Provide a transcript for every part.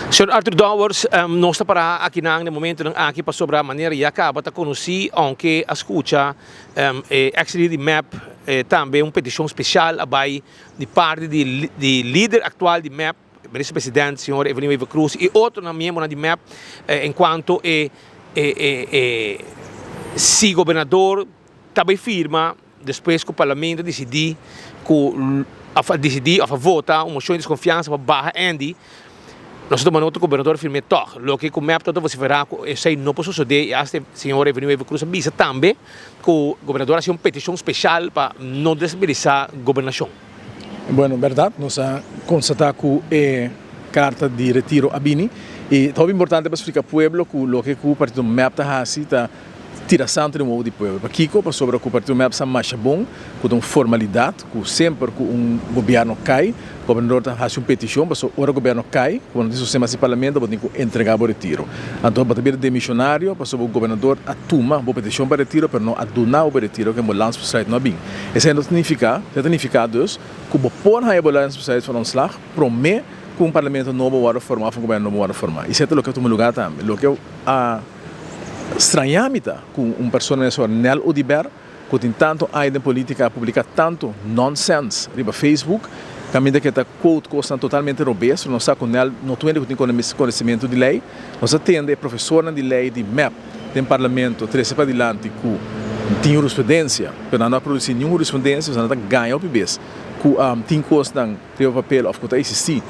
Señor Arthur Dowers, nos ta para akinan den momentonan aki pasobra manera ya caba ta conoci, aunke a scucha e ex lider di mep tambe un peticion special a bay di parti di lider actual di mep, Minister President señor Evelyn Wever Croes y otronan miembronan di mep en cuanto e si gobernador ta bay firma Despues ku Parlamento disidí ku òf a disidí òf a vota un moshon di deskonfiansa pa baha Andy, nos a tuma nota ku gobernador a firm'é tòg. Loke ku mep ta vosiferá ku esei no por sosodé i asta e señor Evelyn Wever Croes a bisa tambe ku gobernador a hasi un petishon speshal pa no desabilisá gobernashon. Bueno, bèrdat nos a konstatá ku e karta di retiro a bini i ta hopi importante pa splika pueblo ku loke ku partido mep ta hasi ta Tira santu den wowo di pueblo. Pakiko? Pasobra ku Partido mep sa masha bon ku ta un formalidat ku semper ku un gobierno kai, gobernador ta hasi un petishon pasobra ora gobierno kai ku bo no tin sosten mas di parlamento bo tin ku entrega bo retiro. Anto bo ta bira demisionario pasobra bo gobernador a tuma bo petishon pa retiro pero no a duna bo retiro ken bo landsbesluit no a bin. Esei no ta nifiká, esei ta nifiká dus ku bo por haña bo landsbesluit van ontslag promé ku un parlamento nobo wòrdu formá òf un gobierno nobo wòrdu formá. I esei ta loke a tuma lugá tambe. Loke a. Strañá mi ta ku un persona di sor Nel Oduber ku tin tantu aña den polítika a publiká tantu nonsens riba Facebook kaminda ku e ta quote kosnan totalmente robes. Nos sa ku Nel no tur hende ku tin konosementu di lei. Nos a tende e profesornan di lei di mep den parlamento trese padilanti ku tin hurisprudensia pero nan no a produsí niun hurisprudensia, nan ta gaña hopi bes ku tin kosnan riba papel òf ku ta eksistí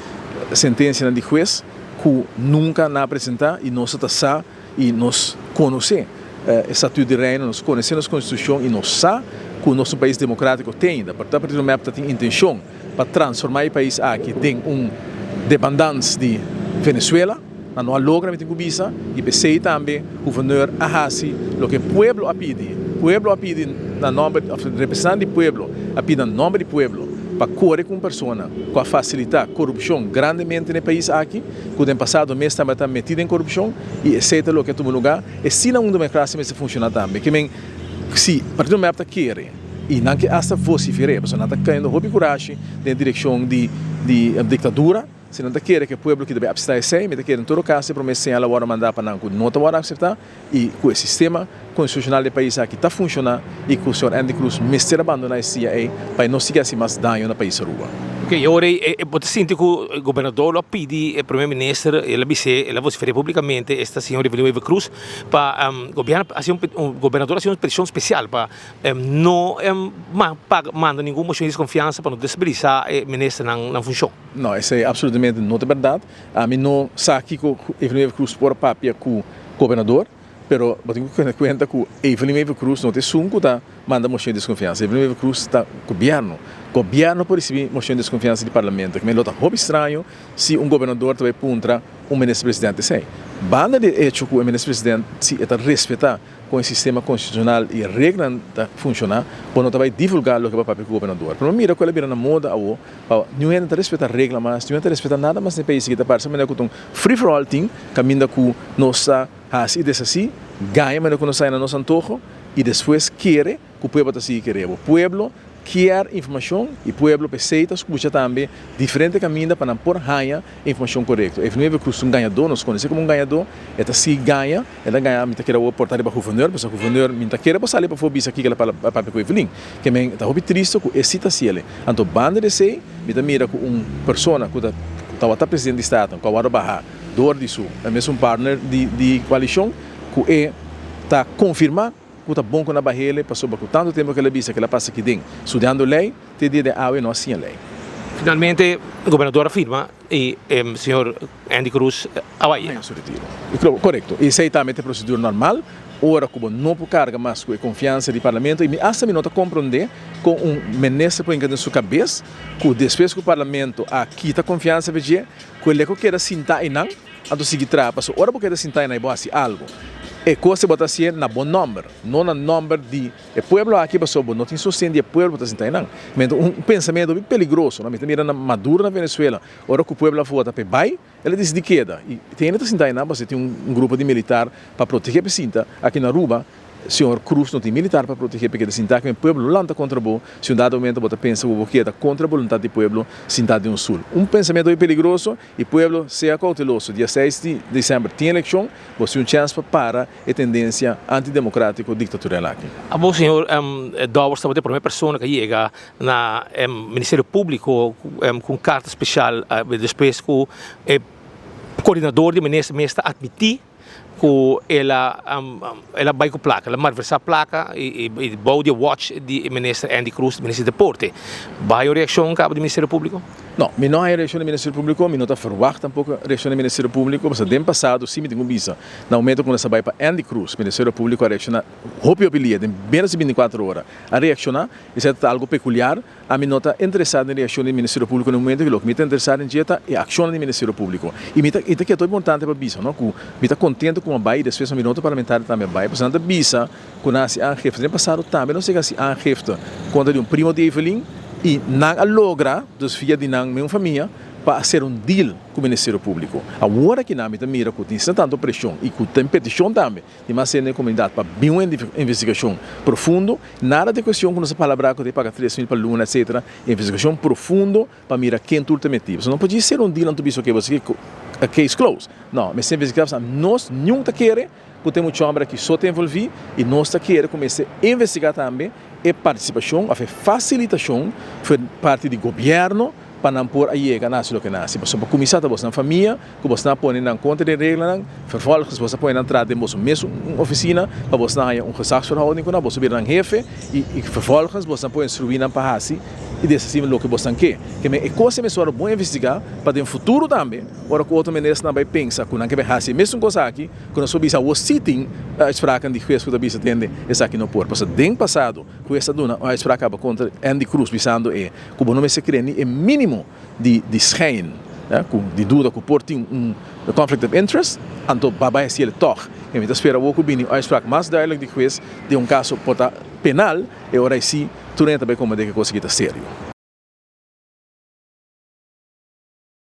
sentensianan di hues ku nunka nan a presentá i nos ta sa i nos konosé e Statut di Reino, nos konosé nos Konstitushon i nos sa ku nos un pais demokrátiko te ainda. Por ta Partido mep ta tin intenshon pa transformá e pais aki den un depandans di Venezuela. Nan no a logra, mi tin ku bisa, i p'esei tambe guvernor a hasi loke pueblo a pidi. Pueblo a pidi na nòmber, òf representante di pueblo a pidi na nòmber di pueblo pa kore ku un persona ku a fasilitá korupshon grandemente na e pais aki, ku den pasado mes tambe ta metí den korupshon, i esei ta loke a tuma lugá. Esina un demokrasia mester funshoná tambe. Ke men, si Partido mep ta kere i nan ke asta vosifer'é, pasobra nan ta kayendo hopi kurashi den e direkshon di diktadura. Si nan ta kere ku e pueblo ki ta bai apseptá esei, mi ta kere en todo kaso e promé señal a wòrdu mandá pa nan ku no ta wòrdu apseptá i ku e sistema konstitushonal di e pais aki ta funshoná i ku señor Andy Cruz mester a bandoná e sia ei pa e no sigui hasi mas daño na pais Aruba. Ok, e ora ei bo ta sinti ku e gobernador lo a pidi e promé minister, el a bis'é, el a vosifer'é públikamente esta señor Evelyn Wever Croes pa gobierno hasi un gobernador hasi un petishon spesial pa no manda ningun moshon di deskonfiansa pa no destabilisá e ministernan nan funshon. No, esei absolutamente no ta berdad. Ami no sa kico Evelyn Wever Croes por a papia cu gobernador, pero bo tin cu tene cuenta cu Evelyn Wever Croes no ta esun cu ta manda mocion di desconfiansa. Evelyn Wever Croes ta gobierno. Gobierno por ricibi mocion di desconfiansa di parlamento. Lo ta hopi straño si un gobernador ta bay puntra un minister presidente esei. Banda di e hecho cu e minister presidente si e ta respeta Kon e sistema konstitushonal i e reglanan ta funshoná, bo no ta bai divulgá loke bo a papia ku gobernador. Pero bo mira ku el a bira na moda awo, pa niun hende ta respetá regla mas, niun hende ta respetá nada mas na e pais aki. Ta parse manera ku ta un free for all tin, kaminda ku nos ta hasi i deshasí, gaña manera ku nos haña na nos antoho i despues kere ku pueblo ta sigui kere bo. Pueblo kier informashon i pueblo p'esei ta skucha tambe diferente kaminda pa nan por haña e informashon korekto. Evelyn Wever Croes ta un gañadó, nos konosé komo un gañadó, e ta sigui gaña, e ta gaña, mi ta kere awor porta riba guvernor, pasobra guvernor mi no ta kere pa sali pafó bisa kiko el a papia ku Evelyn. Ke men ta hopi tristo ku e si ta hasiel. Anto banda di esei mi ta mira ku un persona ku ta tabata presidente di Staten ku a wòrdu baha dor di su mesun partner di koalishon ku e ta konfirmá Ku ta bon ku na bahele pasobra ku tantu tempu ku el a bisa ku el a pasa aki den studiando lei, te dia di awe no a siña lei. Finalmente gobernador a firma y señor Andy Cruz a bai. Haña su retiro. Korekto. Esei tambe ta e prosedura normal ora ku bo no por karga mas ku e konfiansa di parlamento y mi asta mi no ta komprondé kon un minister por hinka den su kabes ku despues ku parlamento a kita konfiansa pa dje ku el e ku keda sinta einan. Anto sigui traha, pasobra ora bo keda sinta ei bo hasi algu. E kos ei bo ta hasié na bo nòmber, no na nòmber di e pueblo aki, pasobra bo no tin sosten di e pueblo bo ta sinta einan. Mi ta un pensamentu hopi peligroso, no? Mi ta mira na Maduro na Venezuela, ora ku pueblo a vota pa e bai, el a disidí keda. I tin hende ta sinta einan pasobra tin un grupo di militar pa protegé pa e sinta. Aki na Aruba. Señor Cruz no tin militar pa protegé p'e keda sintá ku e pueblo lo lanta kontra bo si un dado momento bo ta pensa ku bo keda kontra boluntat di pueblo sintá den un sul. Un pensamentu hopi peligroso i pueblo sea kouteloso. Dia seis di december tin elekshon, bo tin un chèns pa para e tendensia antidemokratiko diktatorial aki. Abo señor Dowers tabata e prome persona ku a yega na Ministerio Públiko ku un karta spesial despues ku e koordinador di minister mes ta atmití ku el a el a bai ku plaka, el a malversá plaka i bou di e watch di e minister Endy Croes, minister di deporte. Bo haya un reakshon kaba di Ministerio Públiko? No, mi no haya reakshon di Ministerio Públiko, mi no ta ferwagt tampoko reakshon di Ministerio Públiko, pasobra den pasado si mi tin ku bisa, na momento ku nos a bai pa Endy Croes, Ministerio Públiko a reakshoná hopi hopi lia, den ménos di bintikuater ora a reakshoná, esei ta algu pekuliar. Ami no ta interesá den reakshon di Ministerio Públiko na e momento aki, loke mi ta interesá den dje ta e akshonnan di Ministerio Públiko. I mi ta i ta keda importante pa bisa no ku mi ta kontento ku a bai i despues mi otro parlamentario tambe a bai pasobra nan ta bisa ku nan a hasi aangifte. Den pasado tambe nos yega hasi aangifte kontra di un primo di Evelyn i nan a logra dus via di nan meun famia pa a sera un deal ku Ministerio Públiko. Awor aki nan mi ta mira ku tin asina tantu preshon i ku tin petishon tambe Di mas hende den komunidat pa bin un investigashon profundo. Nada di kuestion ku nos a palabrá ku ta paga 3000 pa luna etsetera. Investigashon profundo pa mira ken tur ta metí. Pasobra no por djis ser un deal anto bisa oke bo sigui case close. No, mester investigá pasobra nos niun ta kere ku ta e mucha hòmber aki so ta envolví i nos ta kere ku mester investigá tambe e partisipashon òf e fasilitashon for parti di gobièrnu pa nan por a yega na hasi loke nan hasi. Pasobra pa kuminsá ta bosnan famia ku bosnan a pone nan kontra di e reglanan, vervolgens bos a pone nan traha den boso mesun ofisina pa bosnan haña un gezagsverhouding ku nan, boso bira nan hefe i i vervolgens bosnan por instruí nan pa hasi i deshasí loke bosnan ke. Ke men e kos ei mester wòrdu bon investigá pa den futuro tambe ora ku otro ministernan bai pensa ku nan ke bai hasi e mesun kos aki ku nos por bisa awor si tin uitspraken di hues ku ta bisa tende esaki no por. Pasobra den pasado hues a duna un uitspraak kaba kontra Endy Croes bisando e ku bo no mester kere ni e mínimo di di schijn, ya, ku di duda ku por tin un conflict of interest, anto ba bai hasiel tòg. I mi ta spera awor ku bini un uitspraak mas duidelijk di hues den un kaso por ta penal, e ora ei si tur hende ta bai komprendé ku e kos aki ta serio.